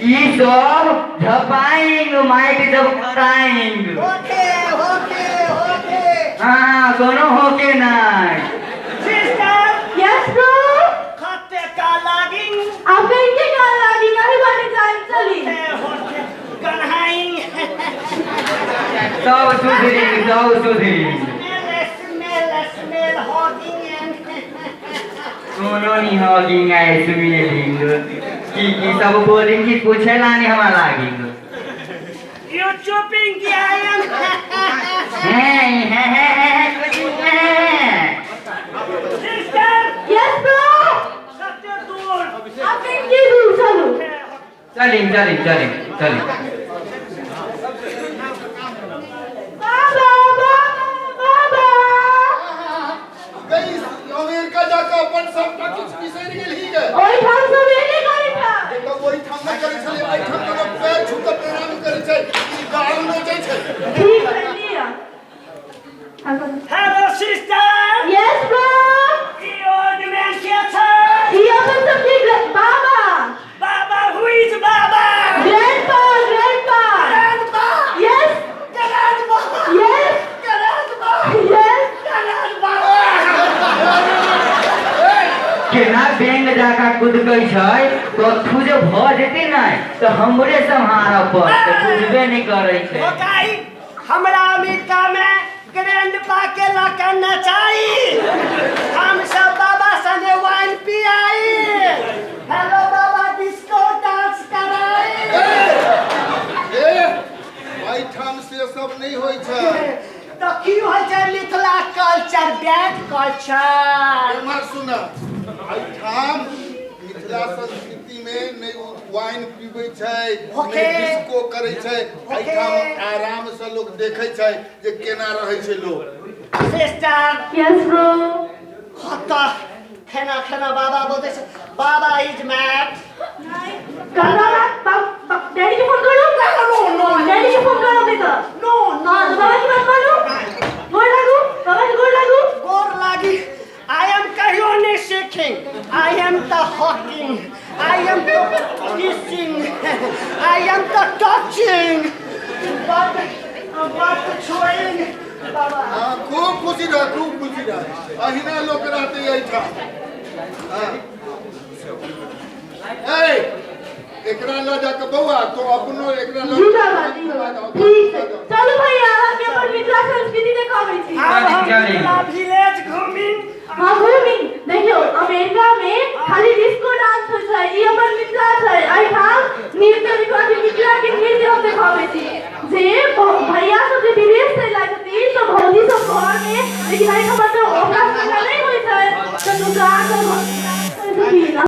ई सब झपाएंग माइक जब खराएंग। Okay okay okay. हाँ कोनो होके नहीं। सिस्टर। Yes bro. खते का लागिंग। आप कहीं का लागिंग अभी बाटे जाए चली। होके गन्हाइंग। सब सुधरी सब सुधरी। Smell smell smell hugging. कोनो नहीं हॉगिंग आए स्मेलिंग की की सब बोलिंग की पूछे लानी हमारा लागिंग। You चुपिंग Ki I am. है है है है कुछ है। सिस्टर। Yes bro. सत्य दूर। आप कहीं के दूर चलो। चलिंग चलिंग चलिंग चलिंग। बाबा बाबा बाबा। गई अमेरिका जाके अपन सबटा किछु बिसरि गेलही गे। ओहिठाम सब एने करै छा। तऽ ओहिठाम नहि करै छलै, एहिठाम तऽ लोक पैर छू कऽ प्रणाम करै छै, ई गाल नोचै छै। ठीक है लिया। Hello sister. Yes bro. ई ओल्ड मैन के छै? ई अपन सबके बाबा। बाबा who is Baba? Grandpa grandpa. Grandpa. Yes. Grandpa. Yes. Grandpa. Yes. Grandpa. केना बैंक जाका कुदकै छै कथू जे भऽ जेतै ने तऽ हमरे सम्हारऽ पड़तै, बुझबे नहि करै छै। ओकाई हमरा अमेरिका में ग्रैंड पा के लऽ नचाई, हम सब बाबा संगे वाइन पियाई, हेलो बाबा डिस्को डांस कराई। ए एहिठाम से सब नहि होइ छै। तऽ की होइ छै? Mithila culture bad culture. एम्हर सुन, एहिठाम मिथिला संस्कृति में नहि वाइन पीबै छै, ओके। नहि डिस्को करै छै। एहिठाम आराम से लोक देखै छै जे केना रहै छै लोक। सिस्टर। Yes bro. कतऽ खेना खेना बाबा बोलते छै बाबा is mad. काका डैडी के फोन करो। नो नो। डैडी के फोन करो नहीं तो। नो नो। हाँ तो बाबा की बात मानो। गोर लागू बाबा के, गोर लागू। गोर लागी। I am कहियो नहीं सीखिंग। I am the hawking, I am the kissing, I am the touching, but छुइंग बाबा। हाँ खूब खुशी रह, खूब खुशी रह, अहिना लोक रहते एहिठाम। हाँ। ए एकरा लऽ जाके बौआ तो अपनो एकरा लऽ जी बाबा जी बाबा ठीक छै, चलू भैया हम अपन मिथिला संस्कृति देखाबै छी। आब हम चली। मिथिला विलेज घूमी। हाँ घूमी, देखियो अमेरिका में खाली डिस्को डांस होइ छै, ई अपन मिथिला छै, एहिठाम नृत्य देखो, मिथिला के नृत्य हम देखाबै छी। जे भैया सब जे विदेश से जाइ छथिन तऽ भौजी सब घर में, लेकिन एहिठाम तऽ ओकरा सबके नहि होइ छै तऽ नुका कऽ घर में छथिन।